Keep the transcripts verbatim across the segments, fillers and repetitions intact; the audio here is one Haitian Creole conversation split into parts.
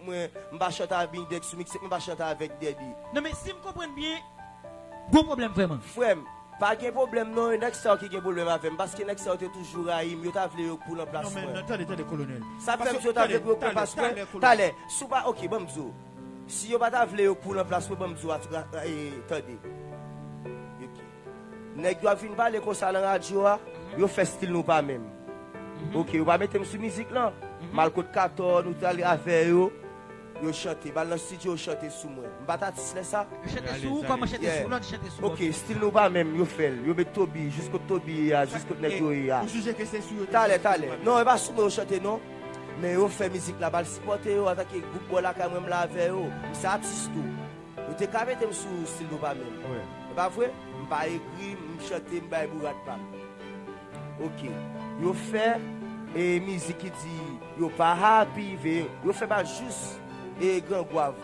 mwen, m pa chante avèk Bindex sou mixtape, mwen pa chante avèk Daddy. Non, men si m konprann byen, gwo pwoblèm vrèman. Frè m, pa gen pwoblèm non, e nèg sa yo ki gen pwoblèm avè m, paske nèg sa yo te toujou rayi m, yo ta vle yo k poul an plas mwen. Non, men, non, tande, tande, kolonèl. Sa fè m di yo ta vle pou yo k poul an plas mwen. Talè, talè, talè, talè. Si w pa, oke, ban m di w. Si yo pa ta vle yo k poul an plas mwen, ban m di w, atra-, e, tande. Yo ki- Nèg yo ap vin pale konsa nan radyo a, yo fè stil nou pa menm. Oke, yo pa mete m sou mizik lan. M al kot Katò, nou t ale avè yo, yo chante. M al nan estidyo, yo chante sou mwen. M pa t atis lè sa. Yo chante sou ou, kòman chante sou ou? Lòt chante sou ou. Oke, stil nou pa menm, yo fè l. Yo met Toby, jis kot Toby ye a, jis kot nèg yo ye a. Ou jije ke se sou yo te chante? Talè, talè. Non, e pa sou mwen yo chante, non. Men yo fè mizik la, m al sipòte yo antanke gwoup bò lakay mwen, m la avè yo. M se atis tou. Yo te ka mete m sou stil nou pa menm. E pa vre? M pa egri, m chante, m bay bourad pa m. Oke. Yo fè e mizik ki di yo pa happy, ve, yo fè bal jous e Gran Gwav.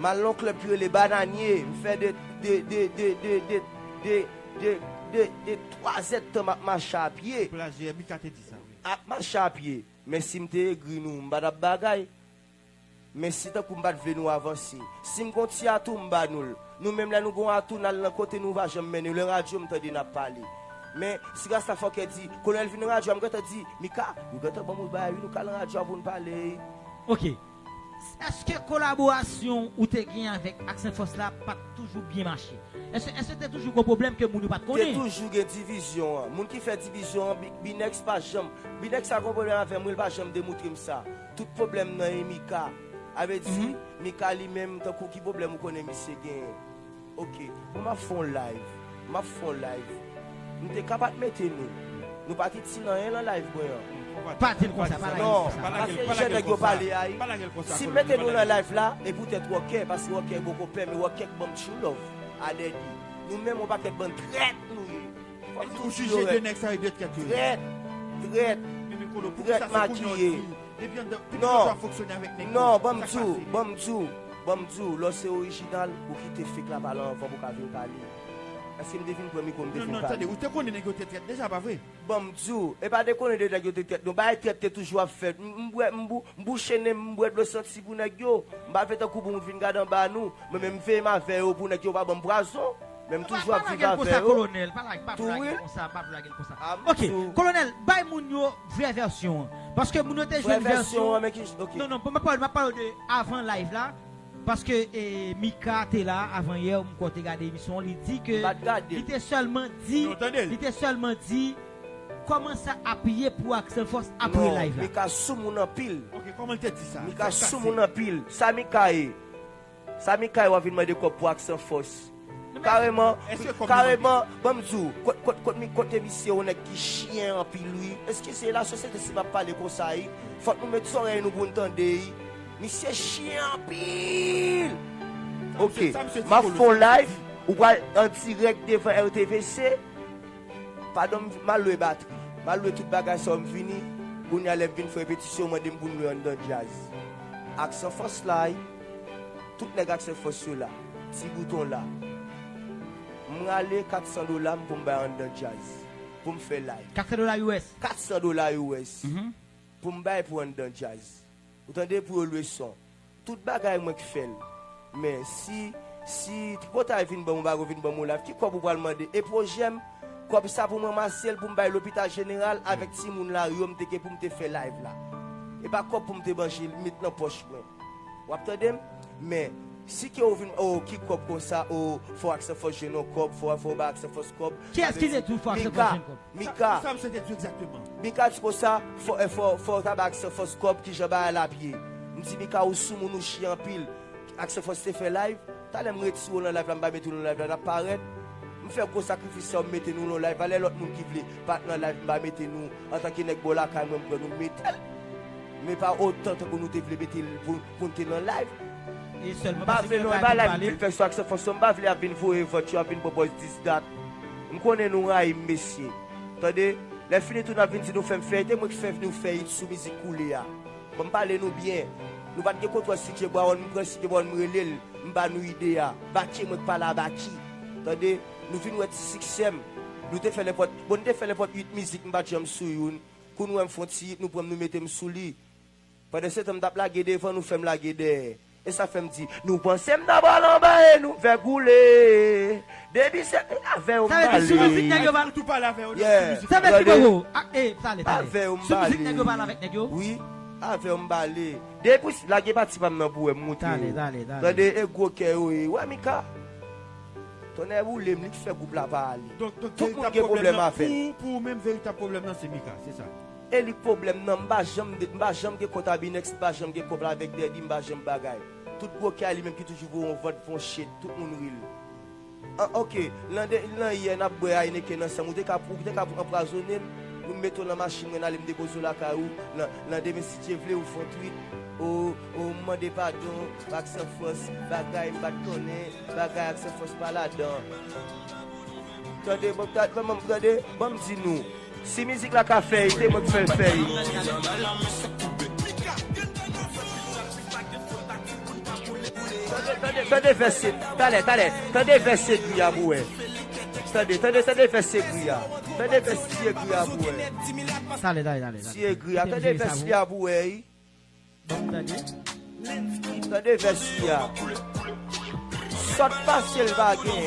M al nan klèb ki rele Bananye, m fè de, de, de, de, de, de, de, de, de, de twa zèdtan m ap mache a pye. Plajè, Mika te di sa, wi. Ap mache a pye. Men si m te egri nou, m pa t ap bagay. Men si tankou m pa t vle nou avanse, si m gon ti atou, m ba nou l. Nou menm lè nou gon atou, n al nan kote nou pa janm mennen, lè radyo m tande n ap pale. Men si Rasta Fòkè di, Kolonèl vin nan radyo a, m gentan di, Mika, nou gentan ban m yon bagay wi, nou ka al nan radyo a pou n pale. Oke. Èske kolaborasyon ou te gen avèk Accent Force la pa t toujou byen mache? Èske, èske te toujou gon pwoblèm ke moun yo pa t konnen? Te toujou gen divizyon an. Moun ki fè divizyon an, Bi-, Binex pa janm. Binex sa gon pwoblèm avè m, wi, l pa janm demoutre m sa. Tout pwoblèm nan e Mika. A vle di, Mika li menm, tankou ki pwoblèm ou konnen misye genyen? Oke, bon, m ap fè yon live. M ap fè yon live. M te ka pa t mete nou. Nou pa t itil anyen nan live mwen an. Pa di l konsa, pa lage l konsa. Non, paske jan nèg yo pale a, si m mete nou nan live la, e poutèt Wòkè, paske Wòkè poko pè, men Wòkè k ban m true love a Daddy. Nou menm yon pakèt bann trèt nou ye. Fò m tou di yo rèd. Trèt, trèt, trèt makiye. Non, non, ban m di w, ban m di w, ban m di w, lè w se orijinal, ou kite fake la pale anvan pou w ka vin pale. Èske m te vin pran mikwo, m te vin pale? Non, non, tande, ou te konnen nèg yo te trèt deja, pa vre? Ban m di w, e pa dekonnen de nèg yo te trèt, non, bagay trèt te toujou ap fèt. M, m bwè, m bou-, m bouche nen m, m bwè dlo santi pou nèg yo. M pa vle tankou pou moun vin gade anba nou. Mwen menm, m veye m avè yo pou nèg yo pa ban m pwazon. Men m toujou ap viv avè yo. Pa lage l konsa, kolonèl. Pa lage, pa lage l konsa, pa lage l konsa. Oke, kolonèl, bay moun yo vrè vèsyon an. Paske moun yo te jwenn vèsyon. Vrè vèsyon an, men ki, oke. Non, non, m ap pale, m ap pale de avan live la. Paske, e, Mika te la avan yè, m kwè w te gade emisyon an, li di ke li te sèlman di, li te sèlman di kòman sa ap ye pou Accent Force apre live la. Non, Mika sou moun anpil. Oke, kòman l te di sa? Mika sou moun anpil. Sa Mika ye? Sa Mika ye, w ap vin mande kòb pou Accent Force? Kareman, kareman, ban m di w, kot, kot, kot, mi-, kote misye yon nèg ki chyen anpil, wi. Èske se lasosyete si m ap pale konsa, wi? Fòk nou met zòrèy nou pou n tande, wi. Misye chyen anpil. Oke, m ap fè yon live, ou pral an dirèk devan R T V C. Padon, m, m al lwe batri. M al lwe tout bagay sa yo, m vini. Kounye a, lè m vin fè repetisyon, yo mande m pou n lwe anndan djaz. Accent Force la, wi. Tout nèg Accent Force yo la. Ti Bouton la. M rale kat san dola m pou m bay anndan djaz. Pou m fè live. Kat san dola U S? Kat san dola U S. Pou m bay pou anndan djaz. Ou tande, pou yo lwe son. Tout bagay mwen k fè l. Men si, si tripotay vin ban m, ou pa vin ban m yon live, ki kòb ou pral mande? E pwojè m, kòb sa pou m ranmase l, pou m bay lopital jeneral avèk timoun lari yo, m te gen pou m te fè live la. E pa kòb pou m te manje, met nan pòch mwen. W ap tande m? Men, si ke ou vin, o, ki kòb konsa, o, fò Accent Force jwenn yon kòb, fò, fò w ba Accent Force kòb. Kiyès ki te di w fò Accent Force jwenn kòb? Mika. Sa, sa misye te di w egzakteman? Mika di konsa, fò, eh, fò, fò w ta ba Accent Force kòb, kijan bagay la ap ye. M di, Mika, ou sou moun, ou chyen anpil. Accent Force te fè live. Talè m retire w nan live la, m pa mete w nan live la, n ap parèt. M fè gwo sakrifis sa yo, m mete nou nan live la. Lè lòt moun ki vle pa t nan live, m pa mete nou. Antanke nèg bò lakay mwen, m pran nou, m mete l. Men pa otan tankou nou te vle mete l pou, pou n te nan live. E sèlman paske gen bagay pou n pale. M pa vle non, e pa live m vin fè sou Accent Force, m pa vle y ap vin voye vant yo, y ap vin pran pòz dis dat. M konnen nou rayi m, mesye. Tande, lè fini tou n ap vin di nou fè m fè it, e mwen k fè nou fè it sou mizik Koule a. Ban m pale nou byen. Nou pa t gen kontwòl C J Brown, m pran C J Brown, m rele l, m ba nou ide a. Baky, e mwen k pale a Baky. Tande, nou vin wè ti siksè m. Nou te fè nenpòt, bon, nou te fè nenpòt uit mizik, m pa t janm sou youn. Kou nou wè m fè yon ti hit, nou pran m, nou mete m sou li. Pandan se tan m t ap lage devan, nou fè m lage dèyè. E sa fè m di, nou panse m nan bal anba e nou fè koule. Depi se avè yo m pale. Sa vle di sou mizik nèg yo pale. Tou pale avè yo. Yeah. Sa vle di Bobo. Ah, eh, tande, tande. Avè yo m pale. Sou mizik nèg yo pale avèk nèg yo. Wi, avè yo m pale. Depi lage pati pa m nan pou wè m montre yo. Tande, tande, tande. Tande, e gwo kè yo ye. Wè Mika. Tonnè boule m, li k fè gwoup la pa ale. Donk, donk, tout moun gen pwoblèm avè l. Pou, pou ou menm, veritab pwoblèm nan se Mika, se sa. E li k pwoblèm nan, m pa janm, m pa janm gen kont a Binex, m pa janm gen kont avèk Dèdi, m pa janm bagay. Tout gwo kè a li menm ki toujou voye yon vant, fè yon shit, tout moun ri l. An, ok, nan de, nan yè n ap bwè Heineken ansanm, ou te ka, ou te ka anpwazonnen m, pou m mete w nan machin mwen, n ale m depoze w lakay ou, nan, nan demen si Dye vle, ou fè yon tweet, ou, ou mande padon, Aksan Fòs, bagay m pa t konnen, bagay Aksan Fòs pa ladan. Tande, ban m ta-, ban m, tande, ban m di nou. Si mizik la ka fè, se mwen k fè l fè. Tande, tande, tande vès se, talè, talè, tande vès se gri a pou wè. Tande, tande, tande vès se gri a. Tande vès se gri a pou wè. Talè, talè, talè, talè. Se gri a, tande vès li a pou wè, wi. Ban m tande. Tande vès li a. Sòt pase l pa gen.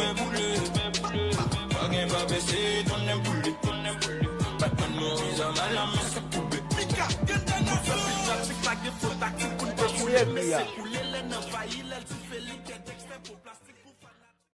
Se gri a.